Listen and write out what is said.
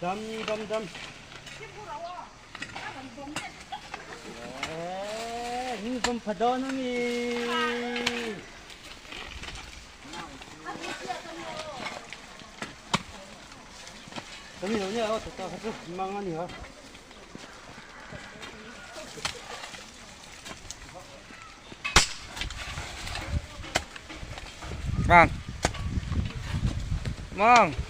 Dam dam dam. Min vawm pha dawn a mi. Kan ni lo nia aw tata kha chu mang a ni ha. Mang. Mang.